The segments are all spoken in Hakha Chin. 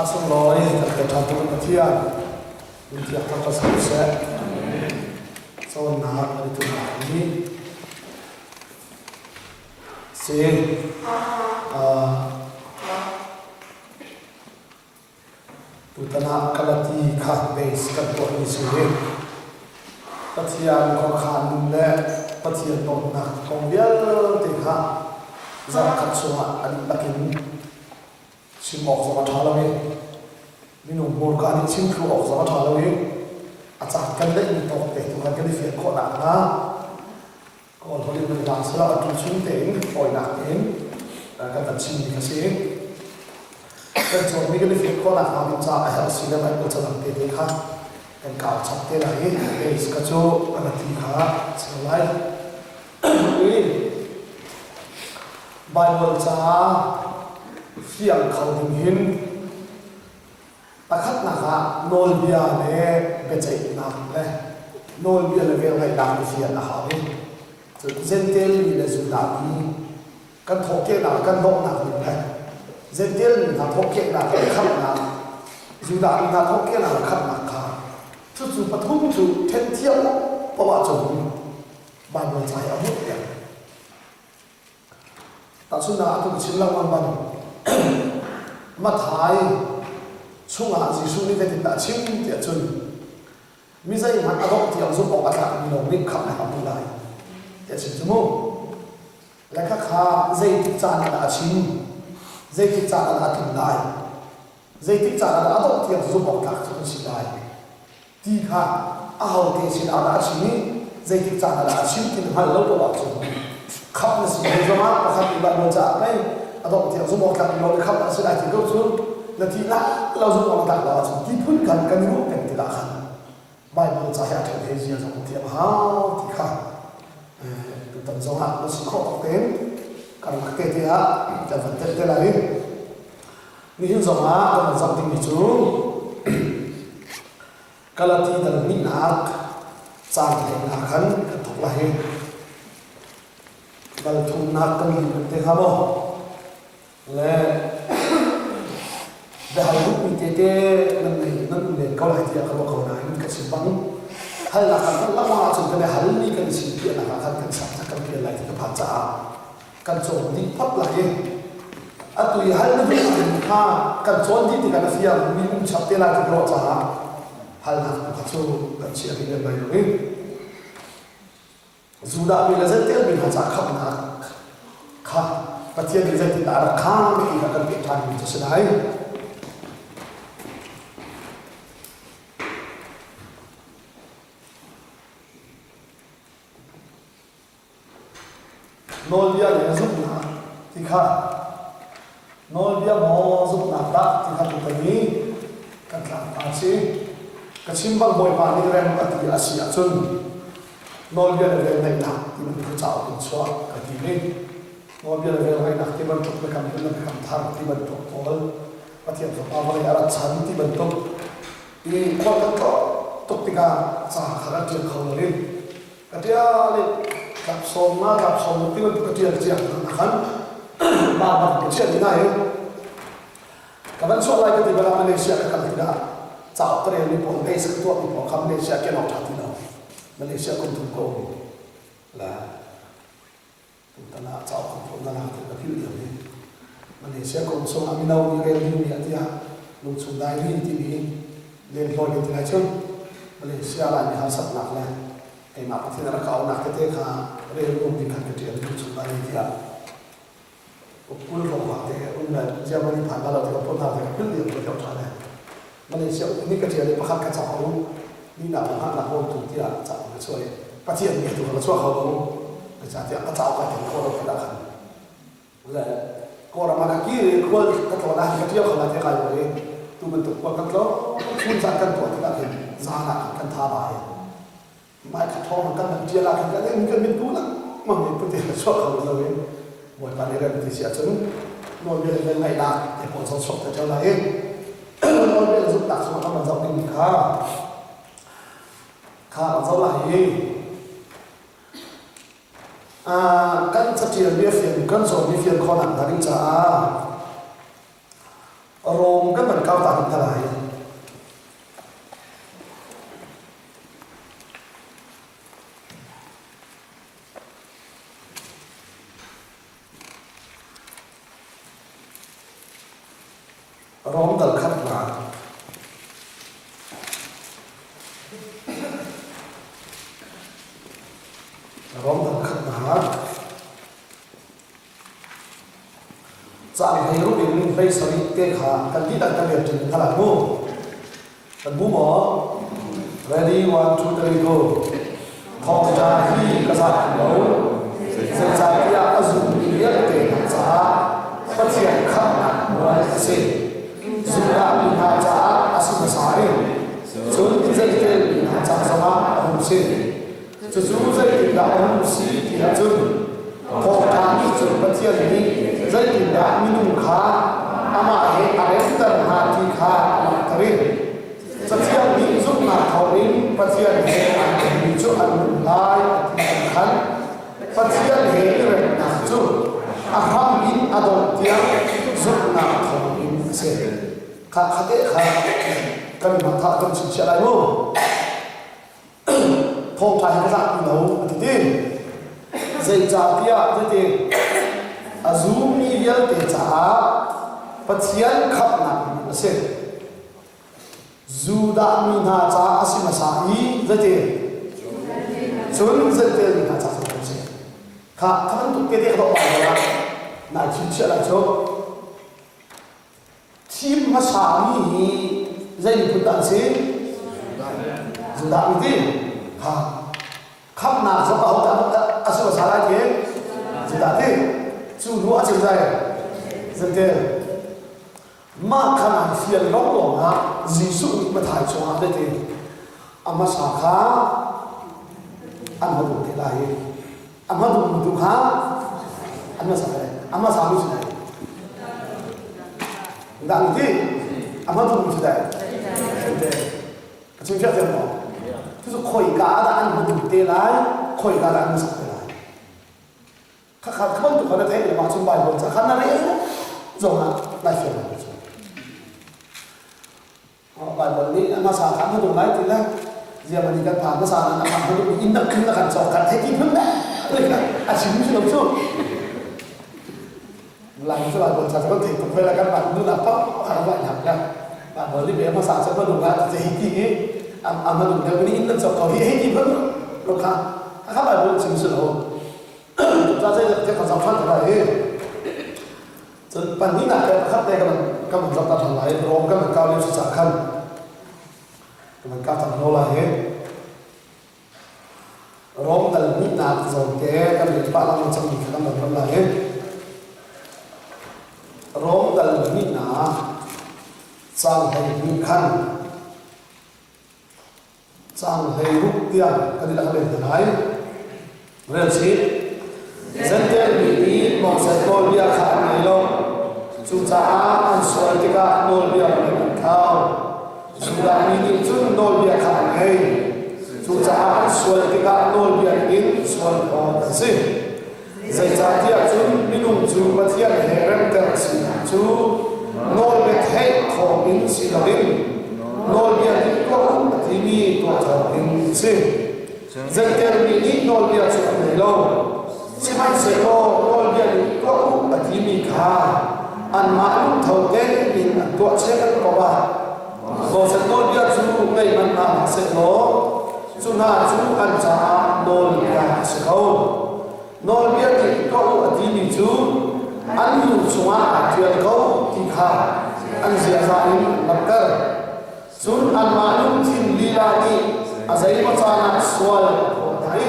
Sunglawi kan pe ṭhan tu Pathian lungthiang thangṭhat si ko seh. Cawnnak an i tumnak hi si Tutan ah Galati kha base kan tuahmi si hi Pathian khuakhan nun le Pathian dawtnak kong vialte kha zarhkhat chungah a dihlak in chim awk zong a ṭha lo i minung hmurka nih chim thlu awk zong a ṭha lo i a caan kan neihmi tawk te tu khan kan i fian khawh nakhnga Kawl holh in kan dang sila atu chung tein fawinak tein kan kan chimmi kha si. Kan cawnmi kan i fian khawh nakhnga ding caah a herh si le Bible calang te te kha kan kau chap te lai i base ka cu kan ti kha si lai. I Bible ca fiang kho ding hin Pakhatnak ah nawlbia le biaceihnak le nawlbia le velngeihnak i fian a hau i cun Jentail mi le Judah mi kan thawhkehnak kan donghnak ding le Jentail mi hna thawhkehnak le khamhnak Judah mi hna thawhkehnak le khamhnak kha cucu pathum cu ṭhen thiam poah ahcun Baibal ca hi a hmuh peng. Tahchunhnak ah atu ka chim lengmang bang Matthai chungah Jesuh nih zeitindah a chim tiah cun mi zeihmanh a dongh tiang zumh awk a tlakmi lawng nih khamhnak a hmu lai tiah a chim cu mu. Le khakha zeitik caan ah dah a chim? Zeitik caan ah dah a tlun lai? Zeitik caan ah dah a dongh tiang zumh awk tlak cu kan si lai? Ti kha ahote sinah dah a chim i zeitik caan ah dah a chim ti na hngalh lo paoh ahcun khamh na si hnu zongah pakhat nih Baibal caah pei a dongh tiang zumh awk tlak lo le khamh na si lai ti ko cu na ti la lo zumh awk tlak lo ahcun ti phun khan kan i ruah peng tikah khan Baibal ca hi a ṭhen he zia zong thiam a hau ti kha tutan zongah na si khawh tawk tein karlak te te ah kan van telh te lai. Nihin zongah kan van zoh dingmi cu Galati dal hnihnak caan hleinak khan kan thawk lai i dal thumnak kan lim te hnga maw? Le biahal duhmi tete nan nei nan um len ko lai tiah ka ruah ko nain ka chim bang halnak kan hman lengmang ahcun kan i halmi kan i chimpiahnak ah khan kan sak kan pial lai ti ka phan caah kan cawn dih phot lai i atu i hal na duh ahcun kha kan cawn dih tikah na fiang mi um chap te lai ti ka ruah caah halnak tu kha cu kan chiah rih lem lai lo i Judah mi le Jentail mi hna ca khamhnak kha Pathian nih zeitindah a rak kham ti kha kan peh ṭhan mi cu si lai. Nawlbia le zumhnak ti kha nawlbia maw zumhnak dah ti kha tutan i kan tlangpa a si. Ka chim bang Bawipa nih rem a ti a si ahcun nawlbia le velngeihnak ti bantuk cauk in chuah ka ti i nawlbia le velngeihnak ti bantuk biakam hlun le biakam thar ti bantuk pawl Pathian Fapa vawlei a rat chan ti bantuk i khual kan tlawh tuk tikah ca kha kan ṭial kho lo i Ka ṭial i tlapsawm nga tlapsawm ti bantuk ka ṭial cia hna khan mah bang ka chiah ding ahhin ka van chuah lai ka ti bal ah Malaysia ka kal tikah cauk ka relmi pawl base ka tuahmi pawl kha Malaysia ken awk ṭha ti lo Malaysia kum thum ka um la Tutan ah cauk kan phawt na ti ka philh diam hi. Malaysia kum chungah mino nih rel dingmi ah tiah lungchung diary timi lenhloi kan ti lai cu. Malaysia Laimi harsatnak le keimah Pathian a rak ka auhnak tete kha rel nuam ding khan ka ṭial lungchung diary tiah ukul rong te um le Germany phan la lo ti ka phawt hna te ka philh diam ka ṭha le Malaysia uk nih ka ṭial i pakhat ka cak ko nihnak le hngalhnak bawmtu tiah cauk ka chuah i Pathian nih tu ka chuah kho lo zeicahtiah ka cauk ai tel khawh lo tikah khan le Kawlram ah ka kir i khual ka tlawn ah ka ṭial kho lai tiah kai ruah i tu bantuk khual kan tlawng chun caan kan tuah tikah khin zan ah khan kan tha ba i Mai kha thawng kan van ṭial ah khan kan kan mit bu lengmang in pute ka chuak kho lo in Bawipa nih rem ti si ahcun nawlbia le velngeihnak te pawl zong chuak te ṭheo lai i nawlbia le zumhnak chungah kan van zoh dingmi kha kha kan zoh lai i kan caṭial mi a fian kan cawnmi fian khawhnak hnga ding caah. Rom kan van kau ta hna lai. Rom dal khatnak. Rom dal khatnak. Caan hleiruk in 17 te kha kan dihlak kan rian ṭin hna lai mu. Kan bu maw? Ready, one, two, three, go. Thawngṭha hi ka zah lo. Zeicahtiah a zummi vialte hna caah Pathian khamhnak mual a si. Judah mi hna caah a si hmasa i cun Jentail mi hna ca zongah a hung si. Cucu zeitindah a hung si ti ahcun thawngṭha nih cun Pathian nih zeitindah minung kha amah he a remter hna ti kha a langhter i Cathiang nih zumhnak thawngin Pathian he an remmi cu an nung lai a ti bang khan Pathian he i remnak cu a hram in a dongh tiang zumhnak thawngin a si. Kha khate kha kan mah kha kan chimchiah lai mu. Thawngṭha hi ka zah ti lo a ti ti. Zeicahtiah cuti a zummi vialte caah Pathian khamhnak a si. Judah mi hna caah a si hmasa i zeiti cun Jentail mi hna caah a si. Kha kha bantuk te te ka dawh lai ah nai chimchiah lai cu. Thim hmasami hi zei miphun dah an si? Judah mi ti. Ha. Khamhnak zong aho dah a si hmasa lai ti? Judah ti. Cu hnu ah cun zei? Zentel. Mah khan an fian lawnglawng ah Jesuh nih Matthai chungah tete a hmasa kha an hmadung te lai i a hmadung tu kha an hmasa lai a hmasa mi si lai dang ti a hmadung si lai ka chim fiak thiam maw cucu khoi ka dah an hmadung te lai khoi ka dah an hmasa te lai khakha kha bantuk kha na theih lo ahcun Bible ca kha na rel zong ah nai fiang lo cu Bible nih a hmasa kha hmadung lai ti le ziamani kan phan hmasa nan a hmadung inn nak khin na kan cawk kan hei ti phun a chim si lo cu lai cu Bible ca kan thei tuk ve la kan mah nu na pa kha vai nak la Bible nih be hmasa cu hmadung la ti hei ti i a hmadung deuh ni inn nan cawk ko hi hei ti phun lo kha kha Bible chim si lo ca zei te kan zoh ṭhan te lai hi cun pahnihnak ke pakhat te kan kan van zoh ta ṭhan lai Rom kan van kau lio si cah khan kan van kau cang hno lai hi Rom dal hnihnak zawn te kan rel pah lang cang mi kha kan van ram lai hi Rom dal hnihnak cang hlei hnih khan Caang 16 tiang kan i lak len hna lai. Rel chih. Jentail mi nih Moses nawlbia kha an ngei lo. Cucaah an sual tikah nawlbia nih an thlau. Judah mi nih cun nawlbia kha an ngei. Cucaah an sual tikah nawlbia in sual phawt an si. Zeicahtiah cun minung cu Pathian he remter a sinak cu nawlbia theih thawngin si loin nawlbia nih tuah u a timi tuah thawngin a si. Zeitermi nih nawlbia cu an ngei lo. Sihmanhsehlaw nawlbia nih tuah u a timi kha anmah lungtho tein an tuah cheukhat paoh ah Moses nawlbia cu ngei hmanh hna hlah sehlaw cu hna cu an caah nawlbia a si ko. Nawlbia nih tuah u a timi cu an lung chungah aa ṭial ko ti kha an ziaza in an langhter. Cun anmah lungthin lila nih a zeimaw caan ah sual a phawt hna i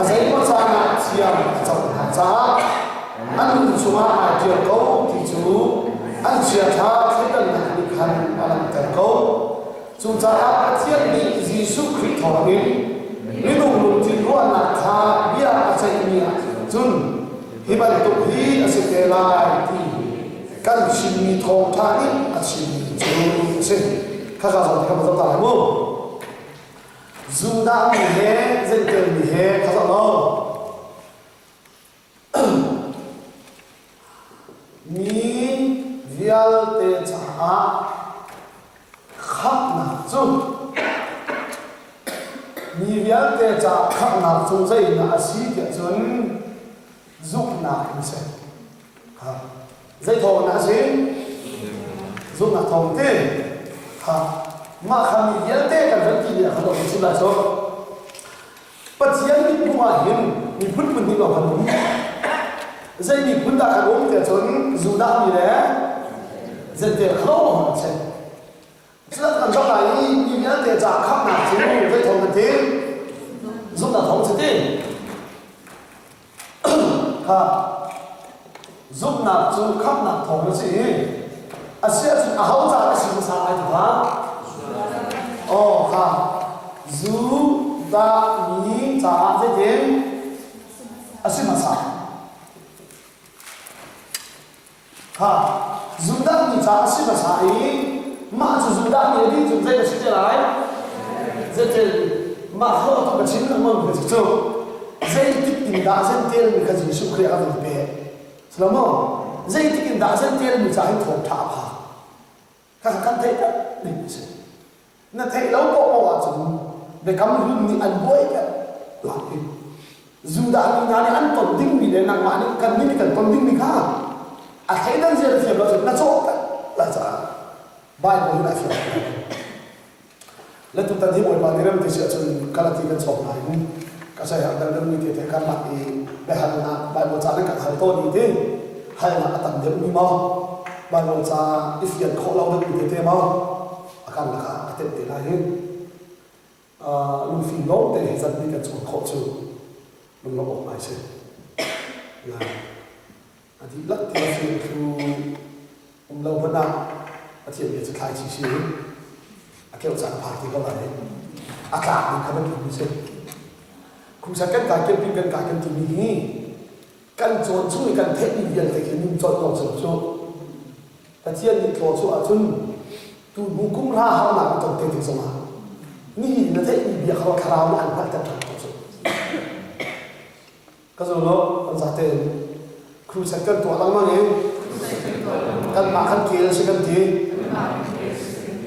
a zeimaw caan ah thiam a co hna caah an lung chungah aa ṭial ko ti cu an chiaṭha thleidannak nih khan a langhter ko. Cucaah Pathian nih Jesuh Khrih thawngin minung lungthin ruahnak kha bia a ceihmi ah cun hi bantuk hi a si te lai ti kan chimmi thawngṭha nih a chimmi cu a si. Khaka zawn kha ma zoh ta lai mu. Judah mi he Jentail mi he kha zoh lo. Mi vialte caah. ah khamhnak cu mi vialte caah khamhnak cu zeidah a si tiah cun zumhnak in si. Kha zei thawng dah a si? Zumhnak thawng ti. Kha mah kha mi vialte kan rat ti ah khan kan chim lai cu. Pathian mithmuh ah hin miphun phun hnih lawng kan um. Zei miphun dah kan um tiah cun Judah mi le Jentail kha lawng an si. Cunak kan zoh lai i mi vialte caah khamhnak cu zei thawng kan ti? Zumhnak thawng si ti. Kha zumhnak cu khamhnak thawng a si i a si ahcun aho ca a si hmasa lai ti kha? Aw kha Judah mi caah zeitin a si hmasa? Kha Judah mi caah a si hmasa i mah cu Judah mi a dih cun zei a si te lai? Zeitil mah kha tu ka chim lengmang mi cu zeitik in dah Jentail mi kha Jesuh Khrih a kan pek? Silo Zeitik in dah Jentail mi caah hin thawngṭha a phak? Kha kan theih tak ning a si. Na theih lo paohpaoh ahcun biakam hlun nih an buai deuh lai. Judah mi hna nih an ton dingmi le nangmah nih kannih nih kan ton dingmi kha a thleidan zia na thiam lo cun na cawh lai caah Bible hin a fiang Le tutan hi Bawipa nih rem ti si ahcun Galati kan sawm lai in ka sai har deuh deuhmi te te karlak i biahalnak Bible ca nan kan hal tawn i ti halnak a tam deuhmi maw Bible ca i fian khawh lo deuhmi tete maw a karlak ah ka tenh te lai hi lungfim lawng te hi zan nih kan cawn khawh cu lunglawmh awk ngai si a dihlak ti a fian thlu um lo hmanh ah Pathian bia cu thlaici si a keuh caan a phak ti ko lai a tlak ning kha biapi mi si crusade kan kai camping kan kai kan timi hi kan cawn chung i kan theihmi vialte khi nun colh lawng si lo cu Pathian nih tlaw cu ahcun tu hnu kum hra harnak na ton te tik zongah nihin na theihmi bia kha thlarau nih an hngalhter ṭhan ko cu Ka zo lo, kan zate in crusade kan tuah lengmang i kanmah kan kel si kan ti.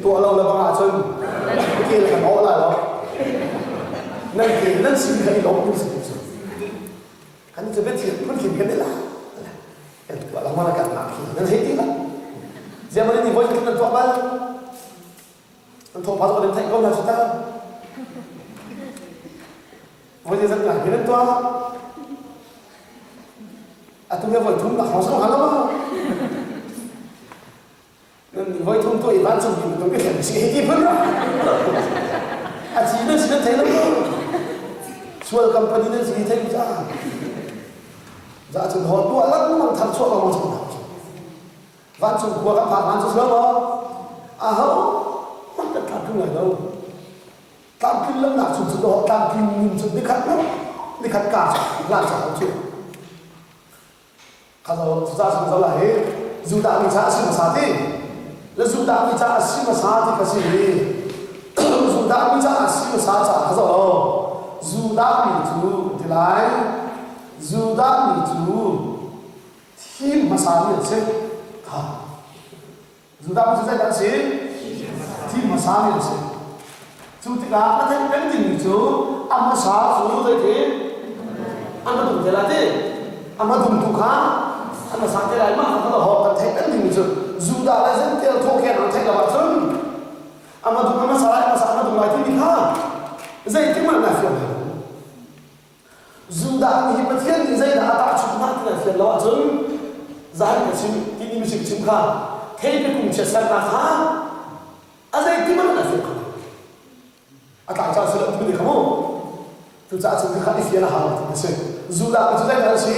Tuah lo le bang ahcun kel kan awh lai lo. Nan kel nan sin kha i lawm si cu. Kan cu biathil phunthim kan i la. Kan tuah lengmang kanmah khi nan hei ti la. Ziah ni voi nan tuah bal? Nan thawngpang cu kan theih ko hna cu ta. Voi zeizat ngai hi nan tuah? Atu he voi thum nak hrawng sang hal ma? Nan voi thum tuah i vancung mi bantuk biakhiak si hi ti phun ra. A ci nan si nan thei lo. Sual company nan si thei ca. Za cun ho tuah lengmang thar chuah lengmang chung hna. Vancung khua kan phak hlan cu si lo maw? Aho hmanh kan tlamtling lai lo. Tlamtlin lonak chung cu dawh tlamtlin ning cu nikhat lo nikhat ka lan sa cu. Kha zo cuca chung zo lai hi Judah mi ca a si hmasa ti. Le Judah mi ca a si hmasa ti kha si hi Judah mi ca a si hmasa ca kha zo lo. Judah mi cu ti lai. Judah mi cu thim hmasami an si. Kha. Judah mi cu zeidah an si? Thim hmasami an si. Cu tikah na theih peng dingmi cu a hmasa cu zeiti? A hmadung te lai ti. A hmadung tu kha a hmasa te lai mah kha kan kan theih peng dingmi cu Judah le Zentail thawkhen an theih lo ahcun a hmadung a hmasa lai a hmasa a hmadung lai timi kha zeitik hmanh na fiang lai lo. Judah nih Pathian nih zeidah a tahchunh hna ti nan fian lo ahcun zahan ka chim timi mising chim kha theipi kung chia sernak kha a zeitin hmanh an fian kho a tlai caan si lo timi kha mu cucaah cun kha i fian a hau ti a si Judah mi cu zeidah an si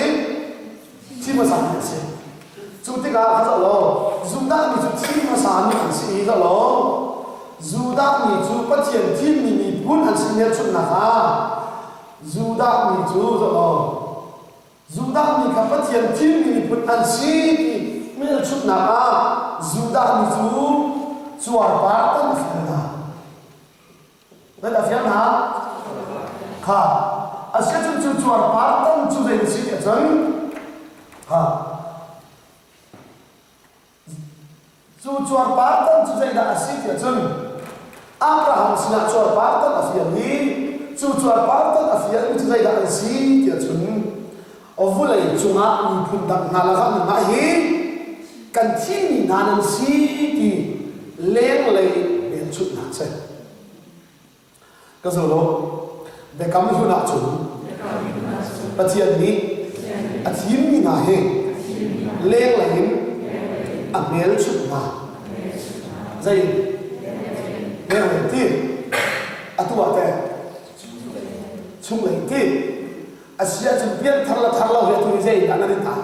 thi hmasa mi an si cu tikah kha zoh law Judah mi cu thi hmasa mi an si i zoh law Judah mi cu Pathian thimmi miphun an si hmelchunhnak ah Judah mi cu zoh law Judah mi kha Pathian thimmi miphun an si ti hmelchunhnak ah Judah mi cu cuarpar an fial hna. Nan a fial hna? Kha asiahcun cu cuarpar tan cu zei na si ti ahcun kha. Cu cuarpartan cu zeidah a si tiah cun Abraham sinah cuarpartan a fial i cu cuarpartan a fialmi cu zeidah an si tiah cun vulei cungah miphun dang hna lakah nangmah hi kan thimmi hna nan si ti lenglei hmelchunhnak si. Ka zo lo. Biakam hlun ahcun Pathian nih a thimmi hna hi lenglei in a hmelchunh hna. Zei lenglei ti atu ah teh chunglei ti a si ahcun pianthar le thar lo hi atu hi zei in dah nan in tah?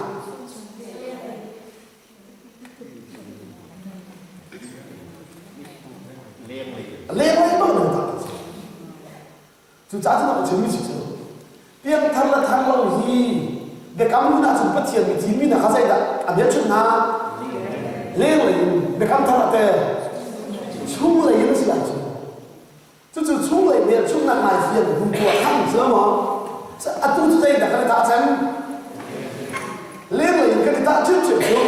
Lenglei bang nan tah Cucaah cun a chimmi si cu piangthar le thar lo hi biakam hlun ahcun Pathian mi thimmi hna kha zeidah a hmelchunh hna? Lenglei in biakam thar ah teh chunglei in a si lai cu. Cucu chunglei hmelchunhnak ngai fian hnu tu ah khan si lo maw? Atu cu zeidah kan i tah cem? Lenglei in kan i tah ṭhiamṭhiam cu.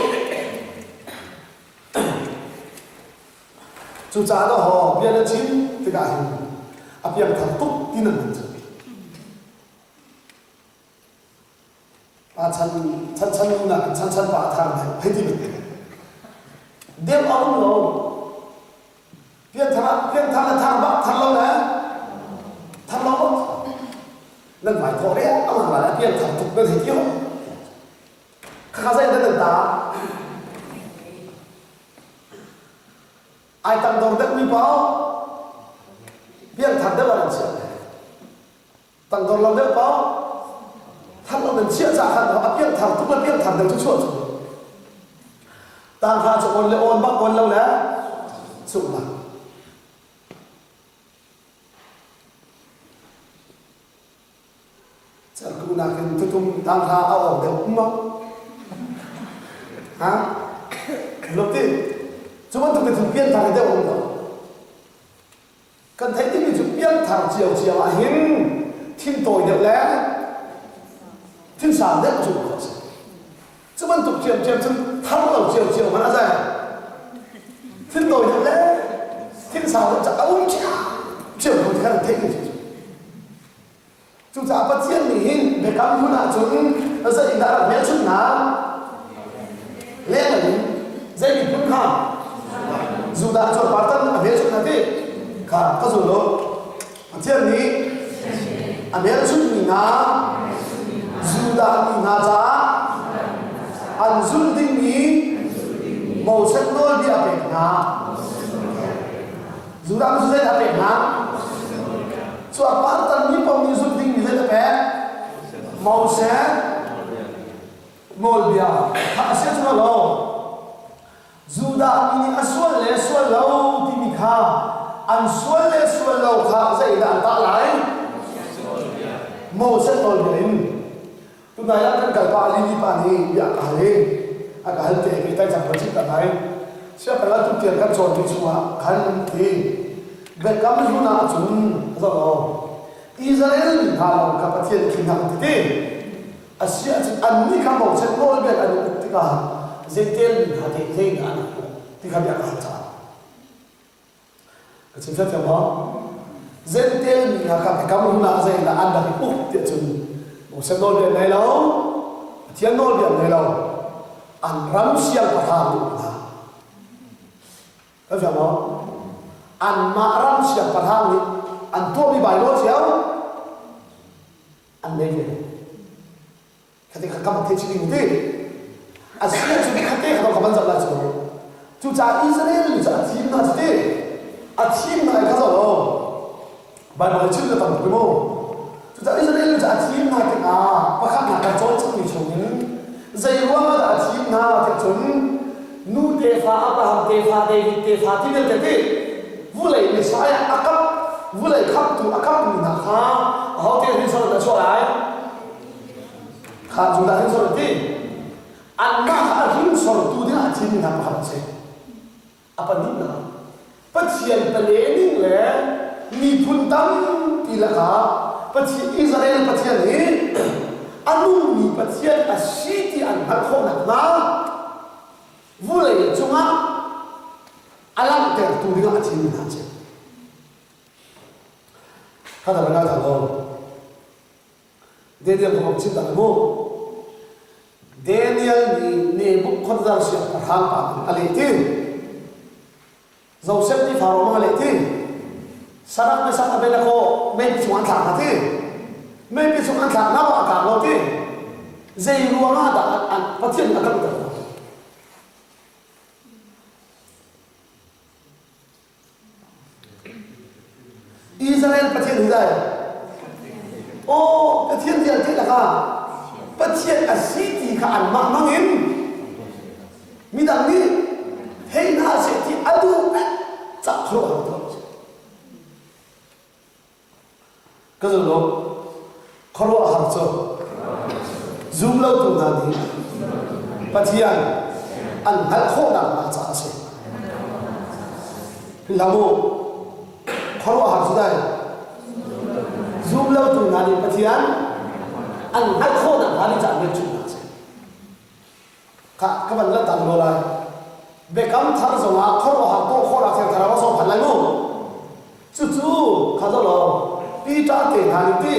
Cucaah dawhaw bia na chim tikah hin a piangthar tuk ti nan hman cu. Pa chan chan chan nu nakin chan chan pa a thar deuh hei ti bantuk. Deuh a um lo. Pianthar ah pianthar le thar bak thar lo le thar lo bak. Nan vai thawh riang amang la pianthar tuk nan hei ti ho. Khakha zei nan nan ta? Ai tangdor deuh mi pao pianthar deuh ah nan chiah. Tangdor lo deuh paoh thar lo nan chiah ca khan a piangthar tuk le piangthar deuh cu chuah cu. Tangka cu on le on bak on lo le sungh bak. Cerku nakin tutum tangka a awk deuh ma? Ha? Lopti. Cu bantuk te pianthar deuh um lo. Kan theih timi cu piangthar ciocio ah hin thintawi deuh le thinsang deuh cu khawh a si. Cu bantuk ṭhiamṭhiam cun thar lo ciocio hmanh a zai. Thintawi deuh le thinsang deuh cu a um ṭhiamṭhiam ko ti kha kan theih mi cu. Cucaah Pathian nih hin biakam hlun ahcun zeitindah a rak hmelchunh hna? Leng in zei miphun kha? Judah cuarpartan a hmelchunh hna ti kha ka zul lo. Pathian nih a hmelchunhmi hna Judah mi hna caah an zulh dingmi Moses nawlbia a pek hna. Judah cu zeidah a pek hna? Cuarpar tanmi paoh nih zulh dingmi zei a pek? Moses nawlbia kha a si cu lo. Judah mi nih a sual le sual lo timi kha an sual le sual lo kha zeidah an tah lai? Moses nawlbia in Tunai ah kan kalpa Lili pa nih bia a ka hal i a ka hal te kei tai cang ka chim ta ngai. Siangpahrang atu tiang kan cawnmi chungah khan ti biakam hlun ah cun zoh lo Israel mi hna lawng kha Pathian khi hna ti ti a si ahcun annih kha bochan nawlbia an uk tikah zeitel mi hna te zeidah an uk ti kha bia ka hal caah Ka chim thiam maw? Zentel mi hna kha biakam hlun ah zeidah an rak i uk tiah cun Moses nawlbia ngei lo, Pathian nawlbia ngei lo, an ram siangpahrang uk hna. Kan fiang maw? Anmah ram siangpahrang nih an tuahmi bylaw cio an nei ve. Khate kha kam the chini ti. A si ahcun khate kha ka van zoh lai cu. Cucaah Israel mi cu a thim hna cu ti. A thim hna i kha zoh lo. Baibal chim na tam tuk mu. Cucaah Israel mi cu a thim hna tikah pakhatnak kan cawn cangmi chungin zei ruang ah dah a thim hna tiah cun nu tefa Abraham tefa David tefa ti vialte ti vulei Messiah a kap vulei khamtu a kapmi hna kha ahote hrinsor in a chuah lai Kha Judah hrinsor an ti. Anmah kha a hringsortu dingah a thimmi hna pakhat a si. A pahnihnak, Pathian pale ning le miphun tampi lakah Pathian Israel Pathian hi a nungmi Pathian a si ti an hngalh khawh nakhnga vulei cungah. A langhtertu dingah a thimmi hna an si. Kha dah ngai thang lo. Daniel kong chim dah mu. Daniel nih Nebuchadnezzar siangpahrang pa a leh ti. Joseph nih Faro mang a leh ti. Sarak Mesak Abednego meipi chung an thlak hna ti. Meipi chung an thlak hna a kang lo ti. Zei ruang ah dah Pathian nih a kan ter Israel Pathian hi dai aw Pathian vialte lakah Pathian a si ti kha anmah hmangin midang nih thei hna seh ti a duh cah khuaruahhar tuah Ka zum lo. Khuaruahhar cu zum lotu hna nih Pathian an hngalh khawhnak hnga caah a si. Hlah mu. Khuaruahhar cu dai. Zum lotu hna nih Pathian an hngalh khawhnak hnga ding caah hmelchunhnak a si. Kha ka van langhter lo lai. Biakam thar zongah khuaruahhar tuah khawhnak thiang thlarau a sawm phan lai mu. Cucu kha zo lo Peter te hna nih ti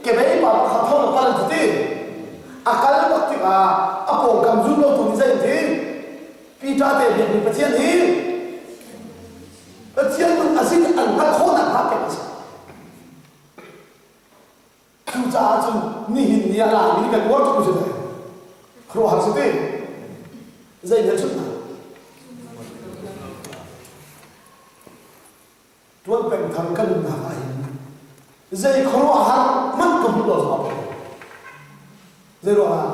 kebei pa pakhat thawng a kal ti ti a kal bak tikah a pawngkam zum lotu nih zei an ti Peter te biakmi Pathian hi Pathian nung a si an hngalh khawhnak hnga pek a si. Cucaah cun nihin ni ah Laimi nih kan uar tuk si dai. Khuaruahhar si ti. Zei nih a chut hna? Tuan peng thar kan nunnak ah hin zei khuaruahhar hmanh ka hmuh lo zong a Zei ruangah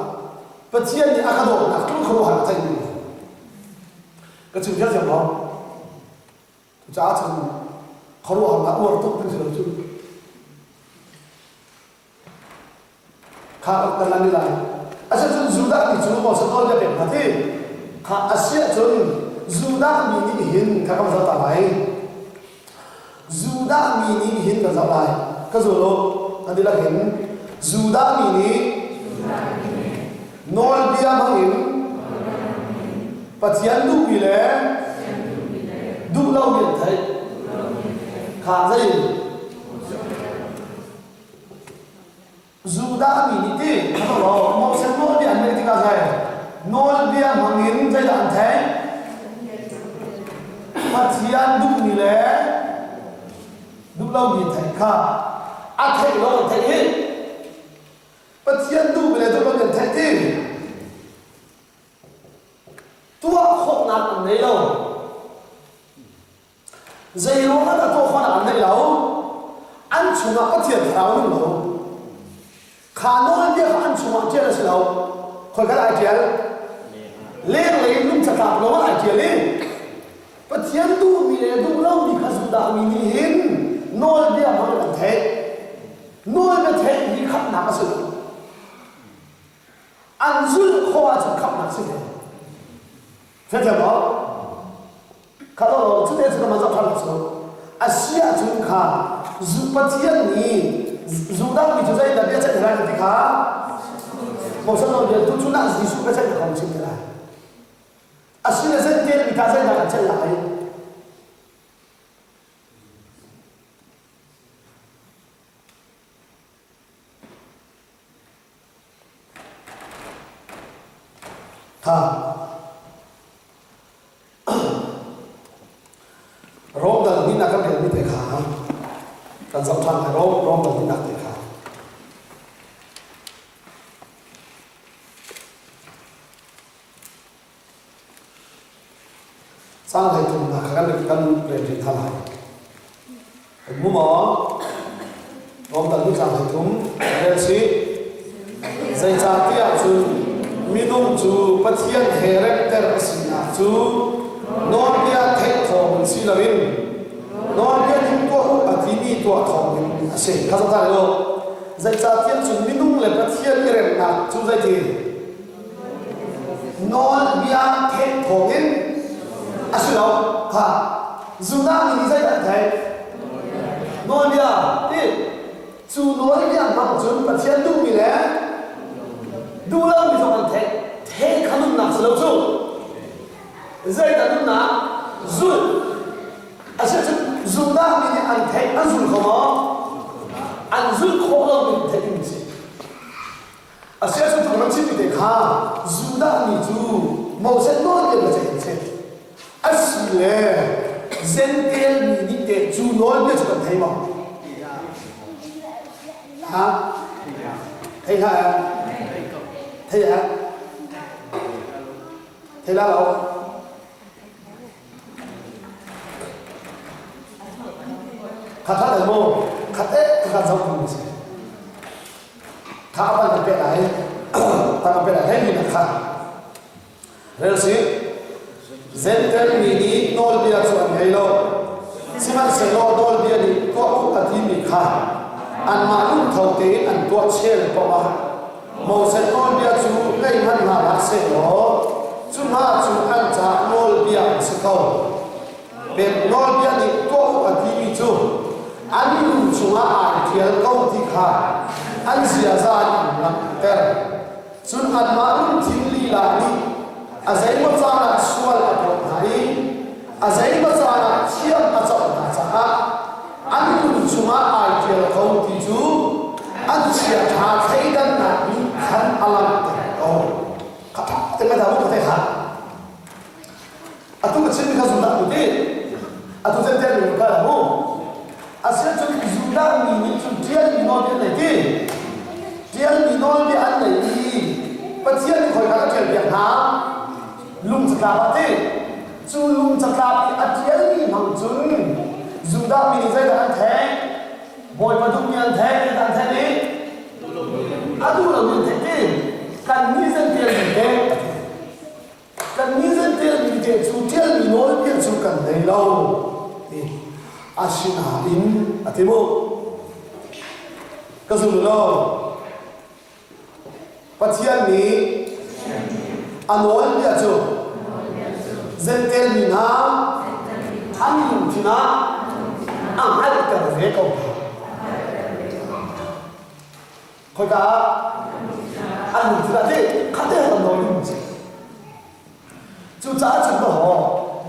Pathian nih a ka dawtnak tluk khuaruahhar a theih mi ka chim thiamthiam lo. Cucaah cun khuaruahharnak uar tuk ding si lo cu. Kha rak kan lan lai. Asicun Judah mi cu Moses nawlbia pek hna ti. Kha a si ahcun Judah mi nih hin kha kan zoh ta lai. Judah mi nih hin kan zoh lai. Ka zul u. Kan dihlak in Judah mi nih nawlbia hmangin Pathian duhmi le duh lomi an theih. Kha zei Judah mi nih ti lo Moses nawlbia an ngaih tikah zei nawlbia hmangin zeidah an theih? Pathian duhmi le duh lomi an theih kha a theih lo an theih hi Pathian duhmi le duh lomi an theih ti Tuah khawhnak an ngei lo. Zei ruangah dah tuah khawhnak an ngeih lo? An chungah Pathian thlarau nung lo. Kha nawlbia kha an chungah ṭial a si lo. Khoika dah ai ṭial? Lenglei in lungcatlap lo ah ai ṭial i Pathian duhmi le duh lomi kha Judah mi nih hin nawlbia hmang in an theih. Nawlbia theih hi khamhnak a si lo. An zulh khawh ahcun khamhnak si ve. Fiangfiang maw? Kha lo cute cu kan zoh ṭhan lo. A si ahcun kha zu Pathian nih Judah mi cu zeidah bia ceih lai ti kha Moses nawlbia tu cun ah Jesuh bia ceih kong chim te lai. A si le zei mi ta zeidah kan ceih lai? Tha. Rom dal hnihnak kan relmi te kha kan zoh ṭhan lai Rom Rom dal hnihnak te kha. Caang 13 kha kan kan rel rih hna lai. Kan hmu maw? Rom dal caang 13 rel sih. Zeicahtiah cun minung cu Pathian he remter a sinak cu nawlbia theih thawng in si loin nawlbia ning tuah u a timi tuah thawng in a si. Kha zoh u. Zeicahtiah cun minung le Pathian i remnak cu zeiti? Nawlbia theih thawngin a si lo. Kha Judah mi nih zeidah an theih? Nawlbia ti cu nawlbia hmang cun Pathian duhmi le duh lomi zong an theih. Theih kha nunnak si lo cu. Zeidah nunnak? Zulh. Asicun Judah mi nih an theih an zul kho maw? An zulh khawh lo ning theih in si. Asiahcun tu kan chimmi te kha Judah mi cu Moses nawlbia na ceih in si. Asi le Jentail mi nih teh cu nawlbia cu kan thei maw? Ha? Thei hlah eh? Thei eh? Thei la lo? Khat hlah lai maw? Khat eh khat zoh tu si. Kha apan kan pek lai. Tang kan pek lai. Hei mi kha. Rel si. Zentel mi nih nawlbia cu an ngei lo. Sihmanhsehlaw nawlbia nih tuah u a timi kha anmah lungtho tein an tuah chel paoh ah Moses nawlbia cu ngei hmanh hna hlah sehlaw cu hna cu an caah nawlbia an si ko. Pek nawlbia nih tuah u a timi cu an lung chungah aa ṭial ko ti kha an ziaza in an langhter. Cun anmah lungthin lila nih a zeimaw caan ah sual a tuah hna i a zeimaw caan ah thiam a coh hna caah an lung chungah ai ṭial ko ti cu an chiaṭha thleidannak nih khan a langhter ko. Kha te mai dah mu te kha. Atu ka chimmi kha Judah mi ti. Atu Jentail mi ka mu. Asiahcun Judah mi nih cun ṭialmi nawlbia an nei ti. Ṭialmi nawlbia an nei i Pathian nih khoi kha a ṭialpiak hna. Lung catlap ah ti. Cu lung catlap i a ṭialmi hmang cun Judah mi nih zeidah an theih? Bawipa duhmi an theih, zeidah an theih i? A duh lomi an theih ti. Kannih Jentail mi te a ti. Kannih Jentail mi te cu ṭialmi nawlbia cu kan nei lo ti asinain a ti mu. Ka zum lo. Pathian nih a nawlbia cu Jentail mi hna an lungthin ah a hngalhter ve ko hna. Khoika ah an lungthin ah ti khate kan nawl ding si. Cucaah cun ka haw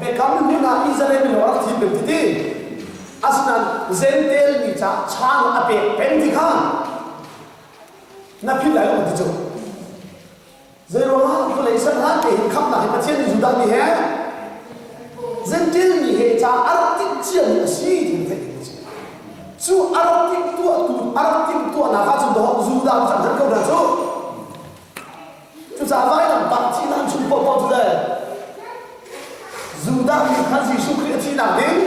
biakam hlun ah Israel mi lawng rak thim peng ti ti. Asinain Jentail mi caah chan a pek peng ti kha na philh lai lo ti cu. Zeiruangah vawlei ser hlan te hin khamhnak hi Pathian nih Judah mi he Jentail mi he ca a rak timh ciami a si ti theih ding a si. Cu a rak timhtuahtu a rak timhtuahnak ah cun dawh Judah mi kan ko hna cu. Cucaah vailamtah thihnak chung paohpaoh cu le Judah mi kha Jesuh Khrih a thihnak ding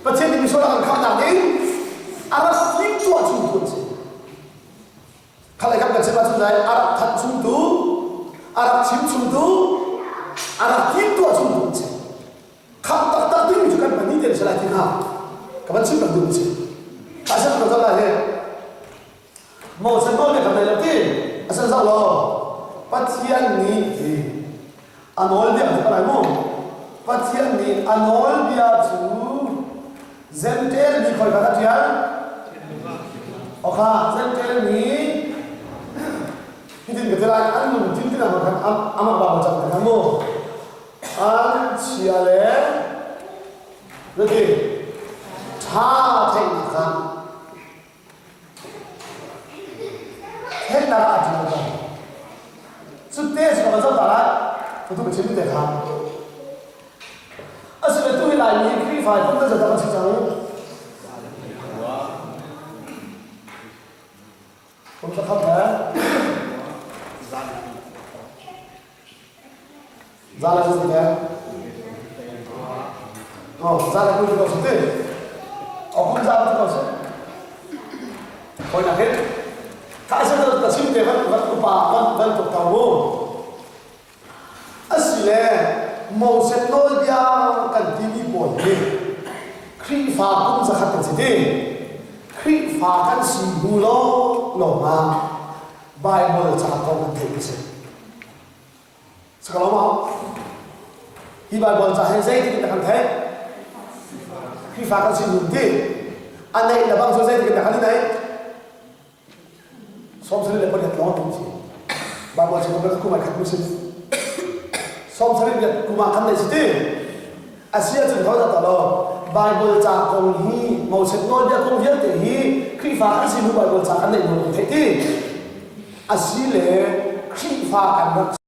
Pathian nih misual a kan khamhnak ding a rak timhtuah chung tu an si. Khalai kam kan chim ahcun dai a rak thanh chungtu, a rak chim chungtu, a rak timtuah chungtu an si. Khamh taktak dingmi cu kan pahnih te si lai ti kha ka van chim bak duh si. Ka sem ko lai he. Moses nawl kan nei lo ti. A sen zau lo. Pathian nih ti a nawlbia cu lai mu. Pathian nih a nawlbia cu Jentail mi khoi kha ṭial? Okha Jentail mi hitin ka ti lai an lungthin tin ah khan amah ba cang te khan mu an chia le zati ṭha theihnak kha theihnak ah a ṭial cang cutte cu ka zoh ta lai tu ka chim te kha Asile tu hi Laimi Khrihfa kum kan zeizat kan si cang? Kum zakhat le za le zeizat te? Oh, za le 20 ko si ti. Oh, kum za ko si. Hoi nak hin. Ka se ta chim te van van upa van van tuk tau mu. Asile Moses nawlbia kan timi pawl hi Khrihfa kum zakhat kan si ti. Khrihfa kan si hnu lawnglawng ah Baibal ca kong kan theih a si. Sakalo ma? Hi Baibal ca hi zeitik in dah kan theih? Khrihfa kan si hnu ti. A neih le bang cu zeitik in dah kan i neih? 78 lawng an si. Baibal chim kan kum ai khat mu si. 78 kum ah khan nei si ti. A si ahcun kho dah lo Bible ca kong hi Moses nawlbia kong vialte hi Khrihfa kan si hnu Bible ca kan neih nawl theih ti. A si le Khrihfa kan rak.